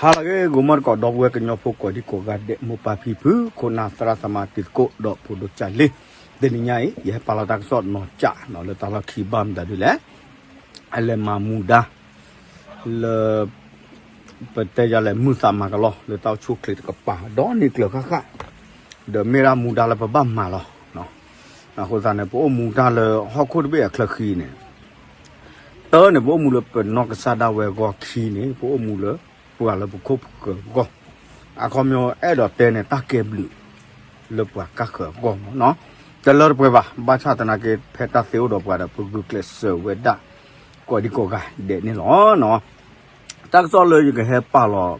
ဟါလၢအဂ့ၤ ဂီၤမီၢ်တကိး ဒီပုၢ်ဝဲၢ်ကညီဖိကိးဒံကိးဂၤဒဲး မိၢ်ပၢ်ဖံဖု ခိၣ်နၢ်သရၣ်သမါတံၤသကိး ဒီးဖိဒိၣ်ကၢ်လံၤ, တနံၤညါအံၤ ယဟဲပာ်လီၤတၢ်ကစီၣ်နီၤကၠးနီၤ လၢတၢ်လီၢ်ခံဘၣ်မတၤဒ်လဲၣ်, အလဲၤမၤမူဒါ လၢ ပတဲယၤလဲၣ် မုာ်သးမၤကလီလၢတၢ်အိၣ်ဆူၣ်အိၣ်ချ့တကပၤ ဒီနံၤကျၢၤဃၣ်ဃၣ်, ဒီးမ့ၢ်ဒၣ်မူဒါလၢပဘၣ်မၤလီၤ. အဃိသတးန့ၣ် ပအိၣ်မူတၢ်လၢဟီၣ်ခိၣ်တဘ့ၣ်အချၢဃံန့ၣ် တၢန့ၣ် ပအိၣ်မူလၢပနီၢ်ကစၢ်ဒၣ်ဝဲအဂီၢ်, ခံန့ၣ် ပအိၣ်မူလၢပှၤလၢပခိၣ်ပဃၢၤအဂီၢ်, အခီပညီအဲၣ်ဒိးတဲန့ၣ် တၢ်ကဲဘျုး လၢပှၤကၢ်ဃၢၤအဂီၢ်မးနီၤ, တလၢတပှဲၤဘၣ်. ဘၣ်ဆၣ်သနာ်က့ ဖဲတၢ်သ့အိၣ်ဒီးပှၤဒီး ပဂုာ်ကျဲးစၢးဝဲဒၣ် ကိးဒံကိးဂၤဒဲးန့ၣ်လီၤ. တၢ်ကစီၣ်လၢယကဟဲပာ်လီၤ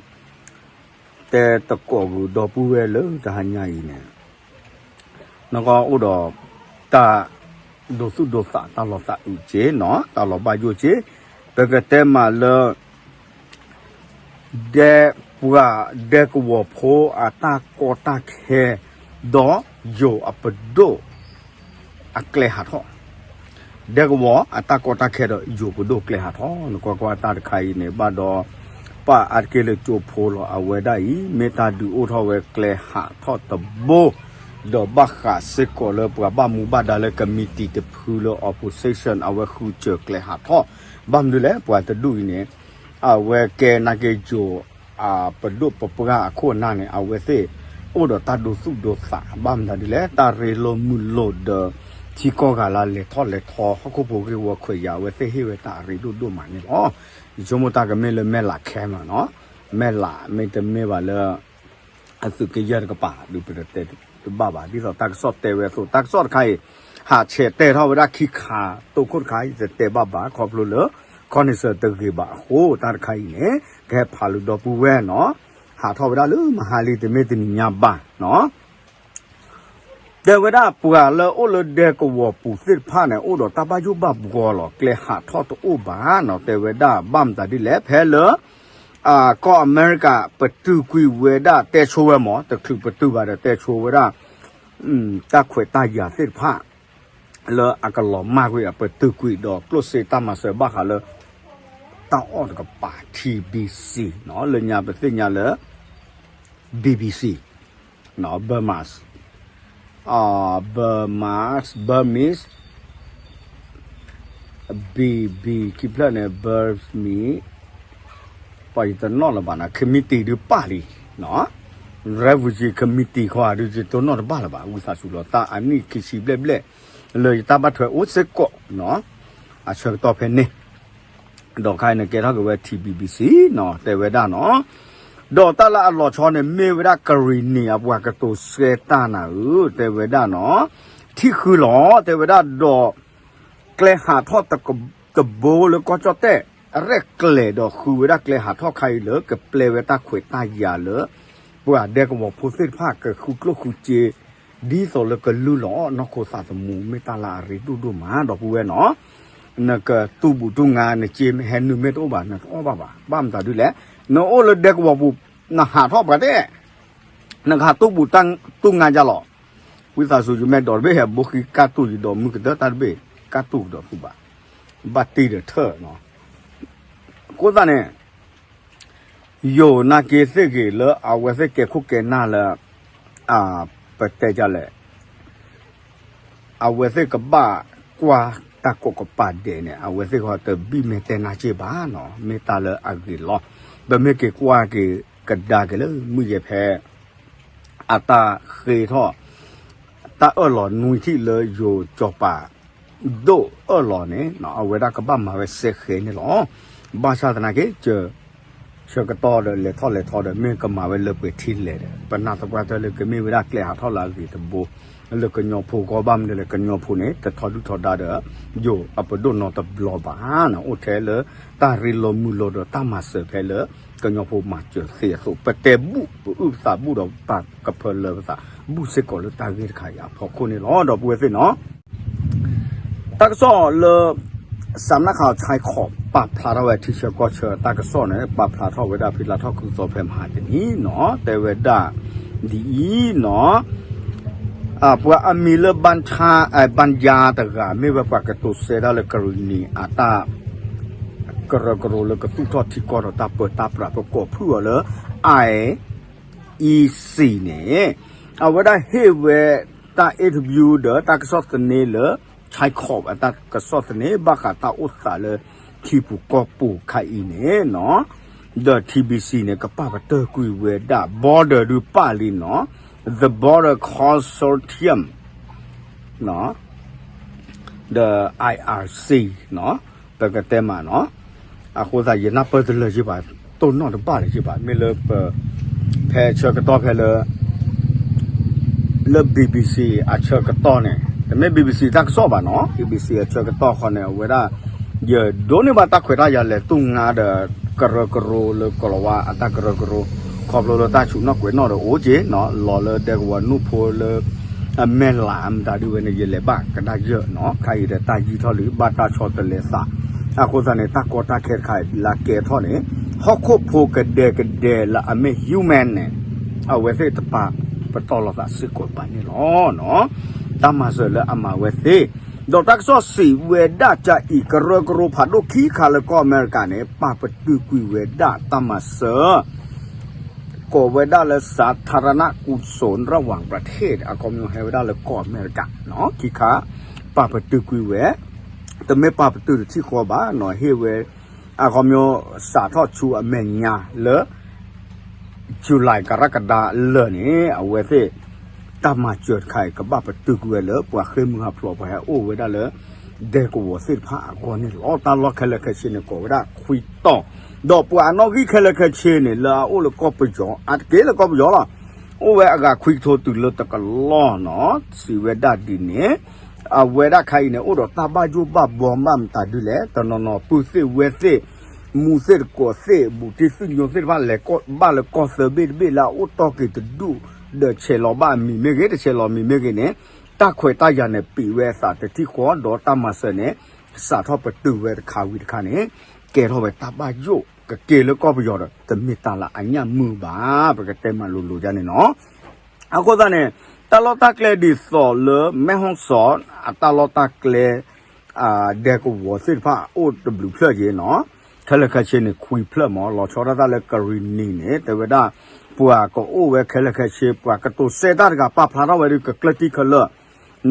တဲသကိးဂုာ်ဒီပုၢ်ဝဲၢ်လၢတဟါညါအံၤန့ၣ် နကအိၣ်ဒီး တၢ်ဒိသူၣ်ဒိသး တၢ်လီၤသးအုးက့နီၤ, တၢ်လီၤဘၣ်ယိၣ်က့, ပကတဲမးလၢ ဒဲပှၤဒဲကဝီၤဖိအတၢ်ကီတၢ်ခဲ ဒီးယိၤအပဒိၣ် အကျဲဟးထီၣ်, ဒဲကဝီၤအတၢ်ကီတၢ်ခဲဒီးယိၤပဒိၣ်ကျဲဟးထီၣ်, နကွၢ်ကွၢ်တၢ်တခါအံၤန့ၣ် ဘၣ်ဒီး ပၢ်အါတက့ၢ်လၢကၠိဖိလီၤ. အဝဲဒၣ်အံၤ မ့ၢ်တၢ်ဒုးအိၣ်ထီၣ်ဝဲကျဲဟးထီၣ်တဘိ, ဒီးဘၣ်ဃးစ့ၢ်ကီးလၢပှၤဘၣ်မူဘၣ်ဒါလၢ committee တဖုလၢ opposition အဝဲဃုစၢၤကျဲဟးထီၣ်, ဘၣ်မနုၤလဲၣ် ပှၤတဒူၣ်အံၤန့ၣ် အဝဲကဲနာ်က့ယိၤ အပဒိၣ်ပပှၢ်အခိၣ်အနၢ်န့ၣ် အဝဲသ့ၣ် အိၣ်ဒီးတၢ်ဒိသူၣ်ဒိသး ဘၣ်မနုၤဒ်လဲၣ် တၢ်ရ့လိာ်မုာ်လိာ်ဒီး ထံကီၢ်ဂၤလၢလဲၤထီၣ်လဲၤထီ ဟီၣ်ခိၣ်ဖိဂ့ၢ်ဝီခွဲးယာ် အဝဲသ့ၣ်ဟ့ၣ်ဝဲတၢ်အရ့ဒိၣ်ဒိၣ်မးန့ၣ်လီၤ. ယဆိကမိၣ်တၢ်ကမ့ၢ်လၢမဲၢ်လးခဲမးနီၤ, မဲၢ်လးမ့တမ့ၢ်ဘၣ်လၢ အသုးက့ယဲၢ်တကပၤ ဒုးပတတဲတဘၣ်ဘၣ် ဒ်သိးတၢ်ကစီၣ်တဲဝဲအသိး တၢ်ကစီၣ်တခါအံၤ ဟးဆဲးတဲထီၣ်ဝဲဒၣ်ခံခါ တိခိၣ်တခါအံၤ တတဲဘၣ်ဘၣ် ခီဖျိလၢ ခီနံၣ်စၢၤတဂ့ၤဘၣ်အဃိ တၢ်တခါအံၤန့ၣ် ကဟဲဖးလၢဒီပုၢ်ဝဲၢ်နီၤ, ဟးထီၣ်ဝဲဒၣ်လၢမဟါလံ တမ့ၢ်တနံၤညါဘၣ်နီၤ တဲဝဲဒၣ်ပှၤလၢအိၣ်လၢဒဲကဝီၤပူၤသ့ၣ်တဖၣ်န့ၣ် အိၣ်ဒီးတၢ်ဘၣ်ယိၣ်ဘၣ်ဘှီလီၤ ကျဲဟးထီၣ်တအိၣ်ဘၣ်နီၤ တဲဝဲဒၣ်ဘၣ်မတၤဒ်လဲၣ် ဖဲလၢ ကီၢ်အမဲရကၤ ပတုာ်ကွံာ်ဝဲဒၣ်တဲဆိဝဲမး တချုးပတုာ်ဘၣ်ဒီးတဲဆိဝဲဒၣ် တၢ်ခွဲးတၢ်ယာ်သ့ၣ်တဖၣ် လၢအကလီၤမၢ်ကွံာ်အပတုာ်ကွံာ်ဒီးကျိၣ်စ့တၢ်မၤစၢၤဘၣ်ဃးလၢ တၢ်အီၣ်တကပၤ ထံဘံစံ နီၤ လၢညါပသ့ၣ်ညါလၢ BBC, Burmese, Burmese, Burmese, BB ခံဖျၢၣ်န့ၣ် Burmese, ပှၤယတနီၣ်လၢၤဘၣ်နီၤ committee ဒုးပၢ်လံ, refugee committee ခီဒုး ယတနီၣ်တဘၣ်လၢၤဘၣ် ဝံသးစူၤလီၤ တၢ်အနံၣ်ခံဆံဘျဲၣ်ဘျဲၣ် လၢယတၢ်ဘၣ်ထွဲအိၣ်စ့ၢ်ကီးနီၤ အဆၢကတီၢ်ဖဲန့ၣ် ဒီးခါအံၤန့ၣ် ကဲထီၣ်က့ၤဝဲ ထံဘံဘံစံ နီၤ တဲဝဲဒၣ်နီၤ ဒီးတၢ်လၢအလီၤဆီန့ၣ် မ့ၢ်ဝဲဒၣ်ကရံၣ်နံၣ်အပှၤကတိၤဆှၢတၢ်နၤဧၢ တဲဝဲဒၣ်နီၤ ထံၣ်ဃုလီၤ တဲဝဲဒၣ်ဒီး ကျဲဟးထီၣ်တဘိလၢကီၢ်ကၠီၣ်တဲၣ် အရဲၣ်ကျဲၤဒီးဃုဝဲဒၣ်ကျဲဟးထီၣ်ခါအံၤလၢ ကပျဲဝဲတၢ်ခွဲးတၢ်ယာ်လၢ ပှၤဒဲကဝီၤဖိသ့ၣ်တဖၣ်ကဃုကျိၣ်ဃုစ့ ဒ်သိးလၢကလုၢ်လီၤနီၢ်ခိသးသမူ မ့ၢ်တၢ်လၢအရ့ဒိၣ်ဒိၣ်မး ဒီပုၢ်ဝဲၢ်နီၤ နကတူၢ်ဘူးတူၢ်ငါ နစ့ဟဲနုာ်မ့ၢ်တအိၣ်ဘၣ် နတအီၣ်ဘၣ်ဘၣ် ဘၣ်မတၤဒ်လဲၣ် နအိၣ်လၢဒဲကဝီၤပူၤ နဟးထီၣ်ပှၤတဲ နကဟးတူၢ်ဘူးတူၢ်ငါယၤလီၤ ဝံသးစူၤ ယမဲာ်ဒိးတဘ့ၣ်ဟဲဘိဃံကၢ်တူၢ် ယဒိးမုၢ်ကတၢၢ်တၢ်တဘ့ၣ် ကၢ်တူၢ်ကဒီးသူဘၣ် ဘၣ်တံၢ်ဒီးထၢၣ်နီၤ အဃိသတးန့ၣ် ယိၤနာ်က့သ့ၣ်ဂ့ၤလၢအဝဲသ့ၣ်ကဲခိၣ်ကဲနၢ်လၢ ပတဲဒ်လဲၣ် အဝဲသ့ၣ်ကဘၣ်ကွၢ်တၢ်ကိးကပၤဒဲးန့ၣ် အဝဲသ့ၣ်ဃီတဘံၣ်မဲာ်တဲနၢ်က့ဘၣ်နီၤ မ့ၢ်တၢ်လၢအဂ့ၤလီၤ ပမ့ၢ်က့ၤကွၢ်က့ၤကဒါက့ၤလၢမုၢ်ယဲၢ်ဖဲ အတၢ်ဃ့ထီၣ် တၢ်အၢၣ်လီၤနွံထံၣ်လၢယိၤစီၤပၤ ဒိၣ်အၢၣ်လီၤန့ၣ် အဝဲဒၣ်ကဘၣ်မၤဝဲစဲဃဲၤန့ၣ်လီၤ. ဘၣ်ဆၣ်သနာ်က့ ဆၢကတီၢ်ဒီးလဲၤထီၣ်လဲၤထီဒီး မ့ၢ်ကမၤဝဲလၢပှဲၤထံလဲၣ်ဒီး ပနၢ်သပှၢ်တၢၢ်လၢကမ့ၢ်ဝဲဒၣ်ကျဲဟးထီၣ်လၢအဂ့ၤတဘိ လၢကညီဖိအဂီၢ် ဘၣ်မနုၤလဲၣ် ကညီဖိန့ၣ် တထီဒုၣ်ထီဒါဒီး ယိၤအပဒိၣ်နီတဘျီဘၣ်နီၤ အိၣ်ထဲလၢတၢ်ရ့လိာ်မုာ်လိာ်ဒီးတၢ်မၤစၢၤဖဲလၢ ကညီဖိမၤစၢၤသ့အသိး ပတဲဘူၣ် ပအုၣ်ပသးဘူၣ်ဒီးပာ်ကဖၢလၢပသးဘူၣ်စ့ၢ်ကီးလၢတၢ်ဂ့ၢ်တခါအံၤအဖီခိၣ်န့ၣ်လီၤ. ဒီပုၢ်ဝဲၢ်သ့ၣ်နီၤ တၢ်ကစီၣ်လၢ စးနၢ်ခးဆဲးခီး ပာ်ဖျါထီၣ်ဝဲထံဆၢကီၢ်ဆၢတၢ်ကစီၣ်န့ၣ် ပာ်ဖျါထီၣ်ဝဲဒၣ်ဖဲလါထီၣ်ခုသီဖဲမဟါတနံၤနီၤ တဲဝဲဒၣ် ဒ်အံၤနီၤ ပှၤအမံၤလၢ ဘၣ်ယါတဂၤ မ့ၢ်ဝဲပှၤကတိၤဆှၢဒၣ်လၢကရံၣ်နံၣ်အတၢ် ကရၢကရိလၢကသူၣ်ထီၣ်ထံကီၢ်ဒီးတၢ်ပၢတၢ်ပြး ပကိးဖုၣ်အီၤလၢ IEC န့ၣ် အဝဲဒၣ်ဟ့ၣ်ဝဲတၢ် interview ဒီးတၢ်ကစီၣ်သန့လၢ China အတၢ်ကစီၣ်သန့ ဘၣ်ဃးတၢ်အိၣ်သးလၢထံပူၤကီၢ်ပူၤခါအံၤန့ၣ်နီၤ, ဒီး TBC န့ၣ် ကပာ်ပတုာ်ကွံာ်ဝဲဒၣ် border ဒုးပာ်လံနီၤ, the Border Consortium ဒီး IRC နီၤ, ပကတဲမးနီၤ, အဃိသတးယနၢ်ပၢၢ်တလၢာ်ယ့ၢ်ဘၣ်, တိၢ်နီၣ်တဘၣ်လၢၤယ့ၢ်ဘၣ်, မ့ၢ်လၢပ ဖဲဆၢကတီၢ်ဖဲလၢ လၢ BBC အဆၢကတီၢ်န့ၣ်, တမ့ၢ် BBC တၢ်ကစီၣ်ဘၣ်နီၤ, BBC အဆၢကတီၢ်ဃီန့ၣ် အဝဲဒၣ် ယဒိးန့ၢ်ဘၣ်တၢ်ခွဲးတၢ်ယာ်လဲၤတူၢ်ငါဒီး ကရၢကရိလၢကီၤလၤဝါအတၢ်ကရၢကရိ, ခီဖျိလၢတၢ်ဆူးနီၣ်ကွဲးနီၣ်ဒီးအိၣ်က့နီၤ, လီၤလၢဒဲကဝီၤနူၢ်ဖိလၢ အမဲာ်လးမတၤဒ်ဝဲန့ၣ် ယလဲၤဘၣ်ကဒါယၢၢ်နီၤ, ခါအံၤဒီးတၢ်ယံၤထီၣ်လံ ဘၣ်တၢ်ဆီတလဲသး, အဃိသတးန့ၣ် တၢ်ကီတၢ်ခဲတခါအံၤ လၢကဲထီၣ်န့ၣ် ဟီၣ်ခိၣ်ဖိကဒဲကဒဲလၢအမ့ၢ် human န့ၣ် အဝဲသ့ၣ်တပာ်ပတီၢ်လိာ်သးစ့ၢ်ကီးဘၣ်န့ၣ်လီၤ. တၢ်မၤစၢၤလၢအမၤဝဲသ့ၣ်, ဒီးတၢ်ကစီၣ်စံးဝဲဒၣ် ကၠၤအံၤ ကရၢကရိဖးဒိၣ်ခံခါလၢကီၢ်အမဲရကၤန့ၣ် ပာ်ပတုာ်ကွံာ်ဝဲဒၣ်တၢ်မၤစၢၤ ကိးဝဲဒၣ်လၢ สาธารณกุศลระหว่างประเทศ အခီပညီဟဲဝဲဒၣ်လၢကီၢ်အမဲရကၤနီၤ, ခံခါ ပာ်ပတုာ်ကွံာ်ဝဲ, တမ့ၢ်ပာ်ပတုာ်တထံၣ်ဃီဘၣ်နီၤ, ဟ့ၣ်ဝဲ အခီပညီ စးထီၣ်ဆူအမဲာ်ညါလၢ July ကရကဒါလၢာ်န့ၣ် အဝဲသ့ၣ် တၢ်မၤစၢၤတခါအံၤ ကဘၣ်ပတုာ်ကွံာ်ဝဲလၢ ပှၤဃ့ၢ်မုၢ်ဟးဖျိး ပှၤဟဲအိၣ်ဝဲဒၣ်လၢ ဒဲကဝီၤသ့ၣ်တဖၣ်အဂီၢ်န့ၣ်လီၤ. တၢ်လီၢ်ခဲလၢာ်ခဲဆ့န့ၣ် ကိးဝဲဒၣ်ခွံတီၤ, ဒီးပှၤအနီၣ်ဂံၢ်ခဲလၢာ်ခဲဆ့န့ၣ် လၢအအိၣ်လၢကီၢ်ပယီၤ အါတက့ၢ်လၢကီၢ်ပယီၤလီၤ, အိၣ်ဝဲအဂၤခွံကထိတုၤလၢတကလီၢ်နီၤ, စံးဝဲဒၣ်ဒ်န့ၣ် အဝဲဒၣ်ခါအံၤန့ၣ် အိၣ်ဒီးတၢ်ဘၣ်ယိၣ်ဘၣ်ဘှီဘၣ်မတၤဒ်လဲၣ်, တနီၤနီၤပုၢ်သ့ၣ်ဝဲၢ်သ့ၣ် မူသ့ၣ်တကိးသ့ၣ် ဘူးတံၢ်သုၣ်ညိသ့ၣ်တဖၣ် လဲၤဘၣ်လၢကီၢ်သၢဘ့ၣ်တဘ့ၣ်လၢအအိၣ်တီၢ်က့ၤတဒူၣ်, ဒီးဆဲးလီၤဘၣ်အမံၤမ့ၢ်ဂ့ၤ တဆဲးလီၤမံၤမ့ၢ်ဂ့ၤန့ၣ် တၢ်ခွဲးတၢ်ယာ်န့ၣ် ပံးဝဲအသးတထံၣ်ဃီ ဒီးတၢ်မၤစၢၤန့ၣ် စးထီၣ်ပတုာ်ဝဲတခါဝံၤတခါန့ၣ် ကဲထီၣ်ဝဲတၢ်ဘၣ်ယိၣ် ကက့ၤလၢကီၢ်ပယီၤဒီး တမ့ၢ်တၢ်လၢအညၣ်မုာ်ဘၣ်, ပကတဲမးလိၤလိၤဒ်န့ၣ်နီၤ. အဃိသတးန့ၣ် တၢ်လီၢ်တၢ်ကျဲဒ်သိးလၢ မဲၢ်ဟီၣ်စီၣ် အတၢ်လီၢ်တၢ်ကျဲ ဒဲကဝီၤသ့ၣ်တဖၣ်အိၣ်တဘျုးဖျၢၣ်က့ၤနီၤ, ခဲလၢာ်ခဲဆ့န့ၣ် ခွံဖျၢၣ်မး, လီၤဆီဒၣ်တၢ်လၢကရံၣ်နံၤန့ၣ် တဲဝဲဒၣ် ပှၤကအိၣ်ဝဲခဲလၢာ်ခဲဆ့ ပှၤကတိၤစဲတၢ်တဂၤ ပာ်ဖျါထီၣ်ဝဲဒ်ကကျၢၢ်တံၢ်ခဲလၢာ်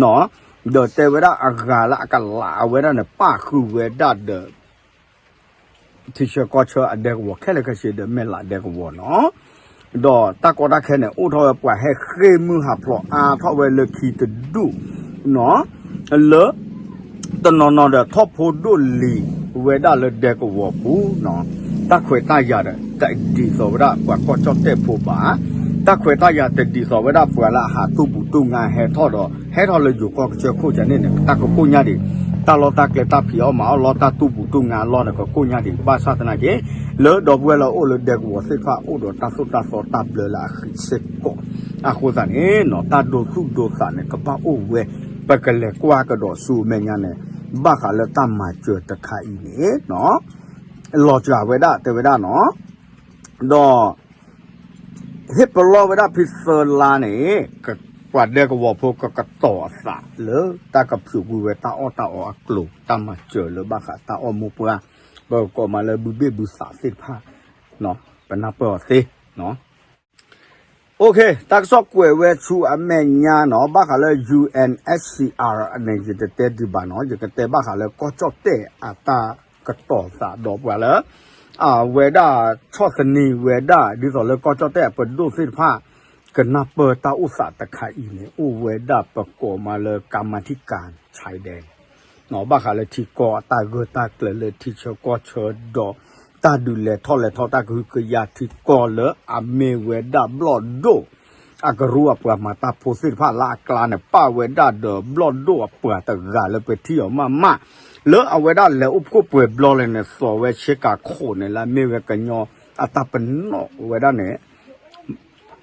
နီၤ, ဒီးတဲဝဲဒၣ်အဂၤလၢအကလးအဝဲဒၣ်န့ၣ် ပၣ်ဃုာ်ဝဲဒၣ်ဒီး ထံဆၢကီၢ်ဆၢအဒဲကဝီၤခဲလၢာ်ခဲဆ့ဒီး မဲၢ်လးဒဲကဝီၤနီၤ, ဒီးတၢ်ကီတၢ်ခဲန့ၣ် အိၣ်ထီၣ်ဝဲပှၤဟဲဃ့ၢ်မုၢ်ဟးဖျိးအါထီၣ်ဝဲလၢခံတဒူၣ်နီၤ, လၢ တနီၤနီၤဒီးထီၣ်ဖိဒိၣ်လံဝဲဒၣ်လၢဒဲကဝီၤပူၤနီၤ, တၢ်ခွဲးတၢ်ယာ်ဒီး တဒ်သိးဝဲဒၣ်ပှၤကီၢ်ကၠီၣ်တဲၣ်ဖိဘၣ်, တၢ်ခွဲးတၢ်ယာ်တဒ်သိးဝဲဒၣ်ပှၤလၢအဟးတူၢ်ဘူးတူၢ်ငါဟဲထီၣ်ဒီး ဟဲထီၣ်လၢယိၤကီၢ်ကစၢၢ်ခိၣ်ကန့ၣ်န့ၣ် တၢ်ကကိၢ်ညါဒံး, တၢ်လီၢ်တၢ်ကျဲတၢ်ဖံးအီၣ်မၤအီၣ်လီၢ် တၢ်တူၢ်ဘူးတူၢ်ငါလီၢ်န့ၣ် ကကိၢ်ညါဒံး, ဘၣ်ဆၣ်သနာ်က့ လၢဒီပုၢ်ဝဲၢ်လၢအအိၣ်လၢဒဲကဝီၤသ့ၣ်တဖၣ်အိၣ်ဒီးတၢ်သိၣ်တၢ်သီတၢ်ဘျၢလၢအဃံစ့ၢ်ကီး, အဃိသတးန့ၣ်နီၤ တၢ်ဒိသူၣ်ဒိသးန့ၣ် ကဘၣ်အိၣ်ဝဲ, ပကလဲၤကွၢ်ကဒီးဆူအမဲာ်ညါန့ၣ် ဘၣ်ဃးလၢတၢ်မၤစၢၤတခါအံၤန့ၣ်နီၤ လီၤစှၤဝဲဒၣ်တဲဝဲဒၣ်နီၤ, ဒီး ဟ့ၣ်ပလီၢ်ဝဲဒၣ်ဖဲသၢလါန့ၣ် ပှၤဒဲကဝီၤဖိကကတီၤအသးလၢတၢ်ကဖျိးကွံာ်ဝဲတၢ်အီၣ်တၢ်အီအကျိၤ တၢ်မၤစၢၤလၢဘၣ်ဃးတၢ်အီၣ်မိၢ်ပှၢ်, ပကိးမးလၢဘုဘ့ၣ်ဘုသးသ့ၣ်တဖၣ်, ပနၢ်ပၢၢ်အီၤသ့ တၢ်ကစီၣ်ကွဲးဝဲဆူအမဲာ်ညါနီၤ ဘၣ်ဃးလၢ UNHCR န့ၣ် ယတတဲဒံးဘၣ်နီၤ ယကတဲဘၣ်ဃးလၢကီၢ်ကၠီၣ်တဲၣ်အတၢ်ကတီၤသးဒီးပှၤလၢ အဝဲဒၣ်ဆီၣ်သနံးဝဲဒၣ် ဒ်သိးလၢကီၢ်ကၠီၣ်တဲၣ်အပဒိၣ်သ့ၣ်တဖၣ် ကနၢ်ပၢၢ်တၢ်အိၣ်သးတခါအံၤန့ၣ် အိၣ်ဝဲဒၣ်ပကိးမးလၢ ကမၤထံကၢ ဆဲးဒဲး ဘၣ်ဃးလၢထံကီၢ်အတၢ်ဂၢၢ်တၢ်ကျၢၤလၢထံဆၢကီၢ်ဆၢဒီး တၢ်ဒုးလဲၤထီၣ်လဲၤထီၣ်တၢ်ကဟုကယာ်ထံကီၢ်လၢအမ့ၢ်ဝဲဒၣ်ဘျီၣ်ဒိၣ် အကရူၢ်အပှၤမၤတၢ်ဖိသ့ၣ်တဖၣ်လၢအကျါန့ၣ် ပာ်ဝဲဒၣ်ဒီးဘျီၣ်ဒိၣ်အပှၤတဂၤလၢပထံၣ်အီၤမးမး လၢအဝဲဒၣ်လဲၤအိၣ်ဖှိၣ်ပှဲၤဘျီလဲၣ်န့ၣ် သိးဝဲဆ့ကၤခိၣ်န့ၣ်လၢအမ့ၢ်ဝဲကညီအတၢ်ပနီၣ်ဝဲဒၣ်န့ၣ်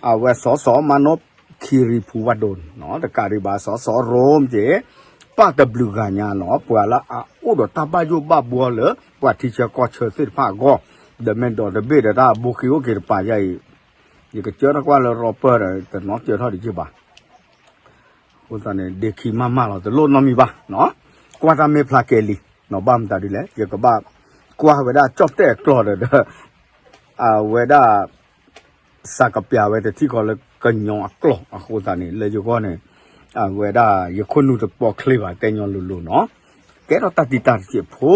အဝဲစီၤစီၤမၤနီၢ်ခံရံၤဖူဝၣ်ဒိၣ်န့ၣ် တကးဒံးဘၣ် စီၤစီၤရိမ့ၢ်က့ၤ ပၢ်တဘျုးဂၤညါနီၤ ပှၤလၢအအိၣ်ဒီးတၢ်ဘၣ်ယိၣ်ဘၣ်ဘှီလၢ ပှၤထံဆၢကီၢ်ဆၢသ့ၣ်တဖၣ်အဂီၢ် ဒီးမ့ၢ်ဒီးတဘ့ၣ်ဒီးတၢ်ဘိခံအိၣ်က့ၤတပၤယါအံၤ ယကစၢၢ်ထီၣ်ကွၢ်လၢရီပၢၢ်ဒီး တနီၤစၢၢ်ထီၣ်ဒံးက့ဘၣ် အဃိသတးန့ၣ် ဒ့ခံမးမးလီၤ တလိၣ်နီတမံၤဘၣ်နီၤ ကွၢ်တၢ်မ့ၢ်ဖျါကဲလံနီၤ ဘၣ်မတၤဒ်လဲၣ် ယကဘၣ် ကွၢ်ဝဲဒၣ်ကၠီၣ်တဲၣ်အကျိာ်ဒီး အဝဲဒၣ် စးကပျးဝဲတထံၣ်ဃီလၢကညီအကျိာ်အဃိသတးန့ၣ် လၢယဂီၢ်န့ၣ် အဝဲဒၣ်ယခိၣ်နူာ်တပိာ်ချ့ဘၣ် တဲညီလိၤလိၤနီၤ, ကဲထီၣ်တၢ်တံာ်တာ်တစဲးဖိ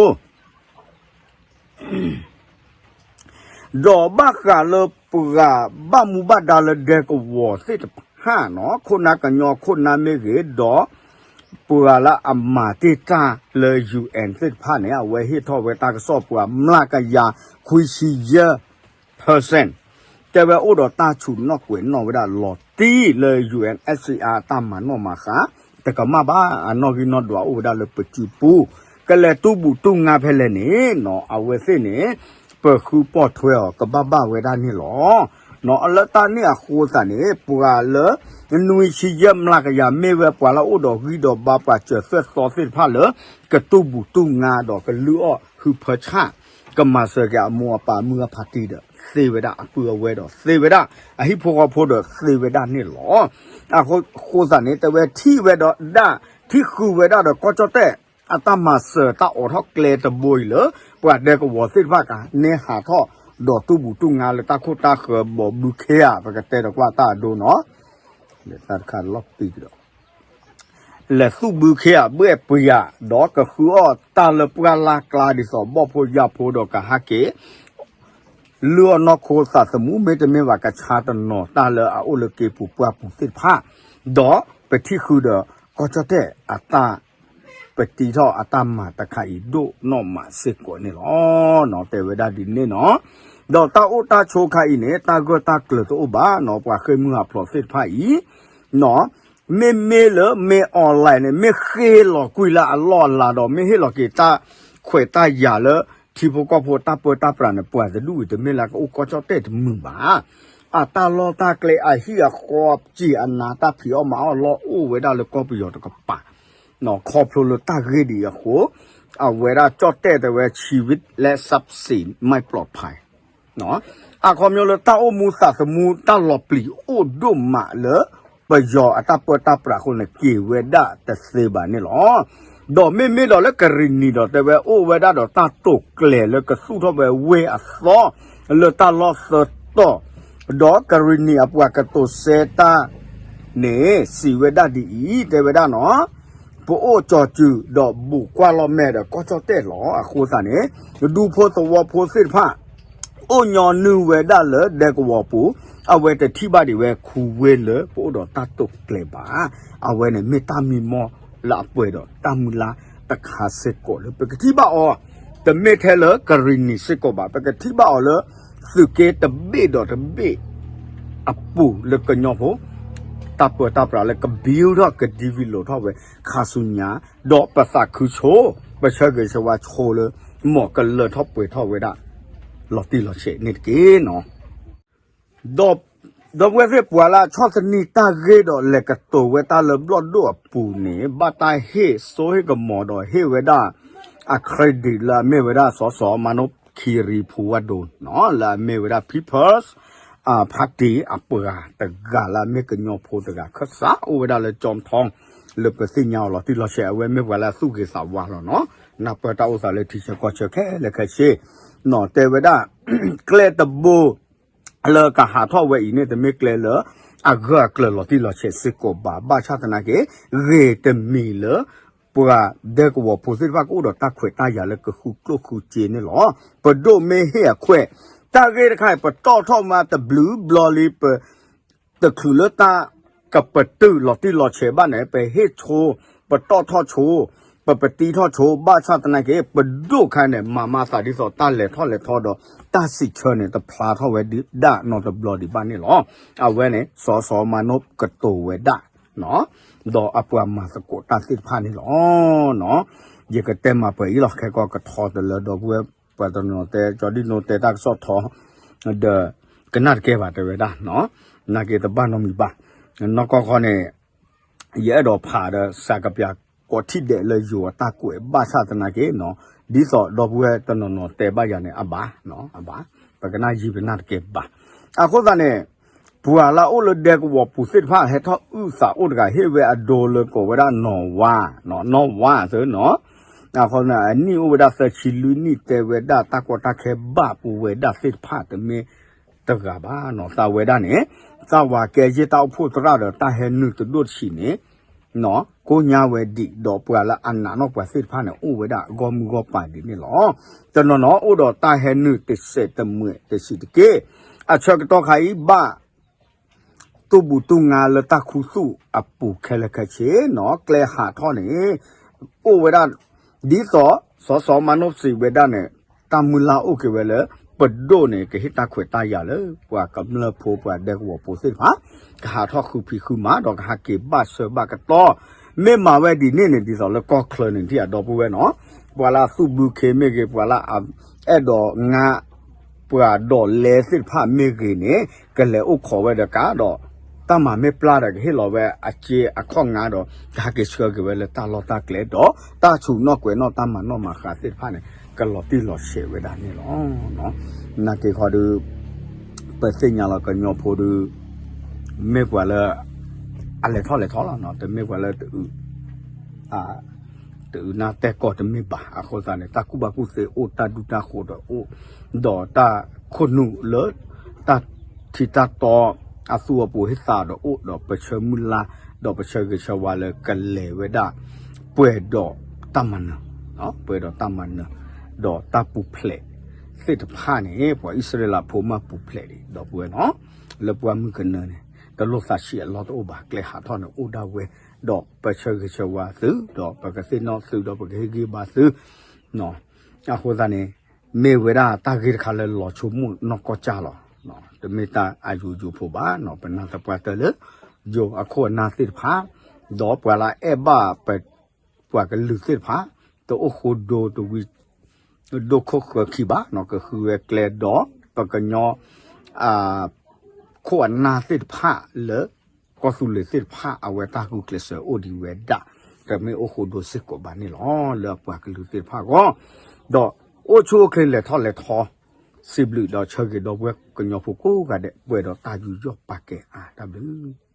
ဒီးဘၣ်ဃးလၢပှၤဘၣ်မူဘၣ်ဒါလၢဒဲကဝီၤသ့ၣ်တဖၣ်နီၤ, ခိၣ်နၢ်ကညီခိၣ်နၢ်မ့ၢ်ဂ့ၤ, ဒီးပှၤလၢအမၤတ့ၢ်တၢ်လၢ ယူၣ်အဲၣ် သ့ၣ်တဖၣ်န့ၣ် အဝဲဟ့ၣ်ထီၣ်ဝဲတၢ်ကစီၣ်ပှၤမျးကယၤခွံဆံယဲၢ် percent တဲဝဲအိၣ်ဒီးတၢ်ဆူးနီၣ်ကွဲးနီၣ်ဝဲဒၣ်လီၤတံၢ်လၢ ယူၣ်အဲၣ်အ့ၣ်စံၣ်အါ အတၢ်မၤနီၣ်မၤဃါ တကမၣ်ဘၣ် အနီၣ်ဂံၢ်နီၣ်ဒွးအိၣ်ဝဲဒၣ်လၢပစုပူၤ, ကလဲၤတူၢ်ဘူၣ်တူၢ်ငါဖဲလဲၣ်န့ၣ်နီၤ အဝဲသ့ၣ်န့ၣ် ပဃုပိာ်ထွဲအီၤကဘၣ်ဘၣ်ဝဲဒၣ်န့ၣ်လီၤ. နီၤ လၢတၢ်န့ၣ်အဃိသတးန့ၣ် ပှၤလၢ နွံဆံယဲၢ်မျးကယၤမ့ၢ်ဝဲပှၤလၢအိၣ်ဒီးဂံၢ်ဒီးဘါ ပှၤစၢၤသွဲၣ်သီသ့ၣ်တဖၣ်လၢ ကတူၢ်ဘူၣ်တူၢ်ငါဒီးကလုၢ်အီၣ်ဟုဖၢဆၣ် ကမၤစၢၤက့ၤအမိၢ်အပၢ်အမုၢ်အဖးတံၢ်ဒီး သ့ဝဲဒၣ်အပုၢ်အဝဲၢ်ဒီး သ့ဝဲဒၣ်အဟံၣ်ဖိဃီဖိဒီး သ့ဝဲဒၣ်န့ၣ်လီၤ. အဃိသတးန့ၣ် တဲဝဲထံၣ်ဝဲဒီးဒၣ် ထံၣ်ဃုာ်ဝဲဒၣ်ဒီးကီၢ်ကၠီၣ်တဲၣ် အတၢ်မၤစၢၤတၢ်အိးထီၣ်ကျဲတဘိအံၤလၢ ပှၤဒဲကဝီၤသ့ၣ်တဖၣ်က နဲဟးထီၣ်ဒီးတူၢ်ဘူၣ်တူၢ်ငါလၢတၢ်ခိၣ်တၢ်ဃၢၤ ဘီးဘုခ့ဧါ ပကတဲဒီးကွၢ်တၢ်အဒိနီၤ တၢ်တခါလီၤပံၤကဒီး လဲၤသူၣ်ဘုခ့ဧါ ဘှဲၣ်ပှ့ၤဧါ ဒီးကဃုအီၣ်တၢ်လၢပှၢ်လၢ်ကျါ ဒ်သိးဘီၣ်ဖိယာ်ဖိဒီးကဟးက့ၤ လုၢ်အီၣ်နီၢ်ခိသးသမူ မ့တမ့ၢ်ဘၣ်ကဆါတနီၤတၢ်လၢအအိၣ်လၢက့ၤပူၤပှၢ်ပူၤသ့ၣ်တဖၣ်, ဒီးပထံၣ်ဃုာ်ဒီးကီၢ်ကၠီၣ်တဲၣ်အတၢ် ပတံထီၣ်အတၢ်မၤတခါအံၤဒိၣ်နီၢ်မးစ့ၢ်ကီးန့ၣ်လီၤ. တဲဝဲဒၣ်ဒ်န့ၣ်နီၤ, ဒီးတၢ်အိၣ်တၢ်ဆိးခါအံၤန့ၣ် တၢ်ဂၢၢ်တၢ်ကျၢၤတအိၣ်ဘၣ်နီၤ, ပှၤဃ့ၢ်မုၢ်ဟးဖျိးသ့ၣ်တဖၣ်အံၤ မ့မ့ၢ်လၢမ့ၢ် online န့ၣ် မ့ၢ်ဃ့လီၤကွံာ်လၢအလီၢ်အလၤဒီး မ့ၢ်ဟ့ၣ်လီၤက့ၤတၢ်ခွဲးတၢ်ယာ်လၢ ထံဖိကီၢ်ဖိတၢ်ပၢတၢ်ပြးန့ၣ် ပှၤတဒူၣ်အံၤတမ့ၢ်လၢကအိၣ်ကီၢ်ကၠီၣ်တဲၣ်တမုာ်ဘၣ်. အတၢ်လီၢ်တၢ်ကျဲ အဟံၣ်အဃီ စံၣ်အနါ တၢ်ဖံးအီၣ်မၤအီၣ်လီၢ်အိၣ်ဝဲဒၣ်လၢကီၢ်ပယီၤတကပၤ, ခီဖျိလၢတၢ်ဂ့ၢ်ဒ်အံၤအဃိ အဝဲဒၣ်ကၠီၣ်တဲၣ်တဲဝဲ ชีวิตและทรัพย์สินไม่ปลอดภัย အခီပညီလၢတၢ်အိၣ်မူသးသမူတၢ်လီၤပျံၤအိၣ်ဒိၣ်မးလၢ ပယီၤအတၢ်ပၢတၢ်ပြးအဃိန့ၣ် က့ၤဝဲဒၣ်တသ့ဘၣ်န့ၣ်လီၤ. ဒီးမ့မ့ၢ်ဒီးလၢကရံၣ်နံၣ်ဒီး တဲဝဲအိၣ်ဝဲဒၣ်ဒီးတၢ်တိာ်ကျဲၤလၢကသူၣ်ထီၣ်ဝဲဝ့ၢ်အသီ လၢတၢ်လီၢ်သၢတီၢ်, ဒီးကရံၣ်နံၣ်အပှၤကတိၤဆၢတၢ်န့ၣ် စံးဝဲဒၣ်ဒ်အံၤ, တဲဝဲဒၣ်နီၤ ပအိၣ်ကၠီၤစုၤဒီးဘူးကွၢ်လီၤမဲာ်ဒီးကီၢ်ကၠီၣ်တဲၣ်လီၤ. အဃိသတးန့ၣ် ဒူဖိသဝီဖိသ့ၣ်တဖၣ် အိၣ်ညီနုၢ်ဝဲဒၣ်လၢဒဲကဝီၤပူၤ, အဝဲတထံၣ်ဘၣ်ဒံးဝဲခူဝ့ၢ်လၢပအိၣ်ဒီးတၢ်တိာ်ကျဲၤဘၣ်. အဝဲန့ၣ်မ့ၢ်တၢ်မံမီၢ်လၢအပှဲၤဒီးတၢ်မုၢ်လၢ်တခါစ့ၢ်ကီးလၢပကထံၣ်ဘၣ်အီၤ, တမ့ၢ်ထဲလၢကရံၣ်နံၣ်စ့ၢ်ကီးဘၣ်, ပကထံၣ်ဘၣ်အီၤလၢ သုးက့တဘ့ၣ်ဒီးတဘ့ၣ်အပူၤလၢကညီဖိ တၢ်ပၢတၢ်ပြးလၢက build ထီၣ် ကdevelopထီၣ်ဝဲခါဆူညါ, ဒီးပသးခုဆိ, ပဆၢဂ့ၤဆၢဝါဆိလၢ မ်ကလၢၤထီၣ်ပှဲၤထီၣ်ဝဲဒၣ် လီၤတံၢ်လီၤဆဲးန့ၣ်တက့ၢ်နီၤ. ဒီး ဒီပုၢ်ဝဲၢ်သ့ၣ် ပှၤလၢအဆီၣ်သနံးတၢ်ဂ့ၢ်ဒီးလဲၤကတိၤဝဲတၢ်လၢဘျီၣ်ဒိၣ်အပူၤန့ၣ် ဘၣ်တၢ်ဟ့ၣ်စိဟ့ၣ်ကမီၤဒီးဟ့ၣ်ဝဲဒၣ် အ credit လၢအမ့ၢ်ဝဲဒၣ် စီၤစီၤ မၤနိၣ် ခီရံၤဖူဝါဒိၣ်နီၤ လၢအမ့ၢ်ဝဲဒၣ် People's Party အပှၤတဂၤလၢအမ့ၢ်ကညီဖိတဂၤ ခၢၣ်စးအိၣ်ဝဲဒၣ်လၢ ကၠီၣ်ထီ လၢပသ့ၣ်ညါအီၤလီၤတံၢ်လီၤဆဲး အဝဲမ့ၢ်ပှၤလၢအသူၣ်ဂ့ၤသးဝါလီၤနီၤ နၢ်ပၢၢ်တၢ်အိၣ်သးလၢထံဆၢကီၢ်ဆၢခဲလၢာ်ခဲဆ့ နီၤ တဲဝဲဒၣ် ကျဲတဘိ လၢကဟးထီၣ်ဝဲအံၤန့ၣ် တမ့ၢ်ကျဲလၢ အဂၢၢ်အကျၢၤလီၤတံၢ်လီၤဆဲးစ့ၢ်ကီးဘၣ် ဘၣ်ဆၣ်သနာ်က့ ဂ့ၤတမံၤလၢ ပှၤဒဲကဝီၤဖိသ့ၣ်တဖၣ်ကအိၣ်ဒီးတၢ်ခွဲးတၢ်ယာ်လၢကဃုကျိၣ်ဃုစ့န့ၣ်လီၤ. ပဒိၣ်မ့ၢ်ဟ့ၣ်အခွဲး တၢ်ဂ့ၢ်တခါအံၤ ပတီၢ်ထီၣ်မးတဘျုးဘျီလံ ပ တချုးလၢတၢ်ကပတုာ်လီၤတံၢ်လီၤဆဲးဘၣ်န့ၣ် ပဟ့ၣ်ဆိ ပတီၢ်ထီၣ်ဆိ ပပတံထီၣ်ဆိ ဘၣ်ဆၣ်သနာ်က့ ပဒိၣ်ခါန့ၣ် မၤမၤသးဒ်သိးတၢ်လဲၤထီၣ်လဲၤထီဒီး တၢ်စံးဆၢန့ၣ် တဖျါထီၣ်ဝဲဒၣ်နီတဘျီဒံးဘၣ်န့ၣ်လီၤ. အဝဲန့ၣ် စီၤစီၤမၤနိၣ်ကတိၤဝဲဒၣ် ဒီးအပှၤမၤသကိးတၢ်သ့ၣ်တဖၣ်န့ၣ်လီၤ. ယကတဲမၤပှဲၤအံၤလီၤ ခဲကီကထီတလၢဒီပုၢ်ဝဲၢ် ပှၤတနီၤတဲ ကၠီဒံၣ်နိတဲတၢ်ကစီၣ်ထီ ဒီး ကနၣ်တကဲဘၣ်တဲဝဲဒၣ် နာ်က့တဘၣ်နီတမံၤဘၣ်. နီၢ်ကီၢ်ခီန့ၣ် ယအဲၣ်ဒိးဖးဒီးစးကပျးကိးထံၣ်ဒဲးလၢယိၤအတၢ်ကွဲးဘၣ်ဆၣ်သနာ်က့ ဒ်သိးဒီပုၢ်ဝဲၢ်တနီၤနီၤတဲဘၣ်ယၤန့ၣ် အဘၣ် အဘၣ် ပကနၣ်ယံၤပနၢ်တကဲဘၣ်. အဃိသတးန့ၣ် ပှၤလၢအအိၣ်လၢဒဲကဝီၤပူၤသ့ၣ်တဖၣ် ဟဲထီၣ်အုၣ်သးအိၣ်တဂၤ ဟ့ၣ်ဝဲအဒိလၢကိးဝဲဒၣ်နီၢ်ဝါ နီၢ်ဝါသၢနီၤ အဃိန့ၣ် အနံၣ်အိၣ်ဝဲဒၣ်သၢဆံလွံၢ်နံၣ် တဲဝဲဒၣ်တၢ်ကီတၢ်ခဲဘၣ်ပဝဲဒၣ်သ့ၣ်တဖၣ်တမ့ၢ်တဂၤဘၣ်နီၤ. သးဝဲဒၣ်န့ၣ် သးဝၤကဲယ့ၢ်တၢ်အိၣ်ဖှိၣ်သရၣ်ဒီးတၢ်ဟဲနုာ်တဒိၣ်တဆံးန့ၣ် ကိညါဝဲဒံး ဒီးပှၤလၢအနာ်နီၣ်ပှၤသ့ၣ်တဖၣ်န့ၣ် အိၣ်ဝဲဒၣ်ဂီၢ်မုၢ်ဂီၢ်ပၤဒ်န့ၣ်လီၤ. တနီၤနီၤအိၣ်ဒီးတၢ်ဟဲနုာ်တစဲးတမှဲး တဆံးတက့ၢ်. အဆၢကတီၢ်ခါအံၤဘၣ် တူၢ်ဘူးတူၢ်ငါလၢတၢ်ခူသူၣ်အပူၤခဲလၢာ်ခဲဆ့နီၤ ကျဲဟးထီၣ်န့ၣ် အိၣ်ဝဲဒၣ် ဒ်သိး စီၤစီၤမၤနိၣ်စံးဝဲဒၣ်န့ၣ် တၢ်မုၢ်လၢ်အိၣ်က့ၤဝဲလၢ ပဒိၣ်န့ၣ် ကဟ့ၣ်တၢ်ခွဲးတၢ်ယာ်လၢ ပှၤကမျၢၢ်ဖိ ပှၤဒဲကဝီၤဖိသ့ၣ်တဖၣ် ကဟးထီၣ်ဃုဖံးဃုမၤ ဒီးကဟးက့ၤဘၣ်ဆၢဘၣ်ကတီၢ် မ့ၢ်မၤဝဲဒ်န့ၣ်န့ၣ် ဒ်သိးလၢကီၢ်ချၢန့ၣ် ထံၣ်အဒီပုၢ်ဝဲၢ်နီၤ ပှၤလၢအသူၣ်ဘုခ့မ့ၢ်ဂ့ၤ ပှၤလၢအအဲၣ်ဒိးငါ ပှၤဒိးလဲသ့ၣ်တဖၣ်မ့ၢ်ဂ့ၤန့ၣ် ကလဲၤအိၣ်ခိးဝဲဒီးကးဒီး တၢ်မၤမ့ၢ်ပျၢ်ဒီးကဟ့ၣ်လီၤဝဲအစ့အခီၣ်ငါဒီး ကဟးက့ၤဆှၢက့ၤဝဲလၢတၢ်လီၢ်တၢ်ကျဲဒီး တၢ်ဆူးနီၣ်ကွဲးနီၣ်တၢ်မၤနီၣ်မၤဃါသ့ၣ်တဖၣ်န့ၣ် ကလီၤတံၢ်လီၤဆဲးဝဲဒၣ်န့ၣ်လီၤ. နာ်က့ၤခီဒုး ပသ့ၣ်ညါလီၤကညီဖိဒုး မ့ၢ်ပှၤလၢ အလဲၤထီၣ်လဲၤထီလီၤ တမ့ၢ်ပှၤလၢ တအုးနၢ်တဲကီၢ်တမ့ၢ်ဘၣ်. အဃိသတးန့ၣ် တၢ်ကူၣ်ဘၣ်ကူၣ်သ့အိၣ် တၢ်ဒူတၢ်ဃိးဒီးအိၣ် ဒီးတၢ်ခိၣ်နူာ်လၢ တၢ်ထံတၢ်တီ အသူအပူၤဟ့ၣ်သါဒီးအိၣ် ဒီးပဆၢမုၢ်လၢ် ဒီးပဆၢဂ့ၤဆၢဝါလၢကလဲၤဝဲဒၣ် ပှဲၤဒီးတၢ်မၤနၢၤ ပှဲၤဒီးတၢ်မၤနၢၤ ဒီးတၢ်ပူၤဖျဲးသ့ၣ်တဖၣ်န့ၣ် ပှၤအံၣ်စရ့လးဖိမ့ၢ်ပူၤဖျဲးဒံး ဒီပုၢ်ဝဲၢ်နီၤ လၢပှၢ်မုၢ်ကနၢန့ၣ် တလိၣ်သးဆံးအလီၢ်တအိၣ်ဘၣ် ကျဲဟးထီၣ်န့ၣ်အိၣ်ဒၣ်ဝဲ ဒီးပဆၢဂ့ၤဆၢဝါသု ဒီးပကသ့ၣ်နီၣ်သု ဒီးပကဟ့ၣ်ဂံၢ်ဘါသု အဃိသတးန့ၣ် မ့ၢ်ဝဲဒၣ်တၢ်ဂ့ၢ်တခါလၢလီၤဆိကမိၣ်နီၢ်ကီၢ်ကၢ်လီၤ. တမ့ၢ်တၢ်အယိယိဖိဘၣ် ပနာ်သပှၢ်တၢၢ်လၢ ယိၤအခိၣ်အနၢ်သ့ၣ်တဖၣ် ဒီးပှၤလၢအအဲၣ်ဘၣ်ပ ပှၤကလုာ်သ့ၣ်တဖၣ် တအိၣ်ဃိဒိတဝံၤ ဒိခိၣ်ဃၢခံဘၣ် ကဃုဝဲကျဲဒီး ပကညီ ခိၣ်အနၢ်သ့ၣ်တဖၣ်လၢ ကီၢ်သူလ့ၤသ့ၣ်တဖၣ် အဝဲတၢ်ဂုာ်ကျဲးစၢးအိၣ်ဒံးဝဲဒၣ် တမ့ၢ်အိၣ်ဃိဒိစ့ၢ်ကီးဘၣ်န့ၣ်လီၤ. လၢအပှၤကလုာ်သ့ၣ်တဖၣ်အဂီၢ် ဒီးအိၣ်ဆူၣ်အိၣ်ချ့လဲၤထီၣ်လဲၤထီ စံးဘျုးဒီးဆၢဂ့ၤဒီပုၢ်ဝဲၢ်ကညီဖိကိးဂၤဒဲး ပှဲၤဒီးတၢ်ယူးယီၣ်ပာ်ကဲအါ တၢ်ဘျုး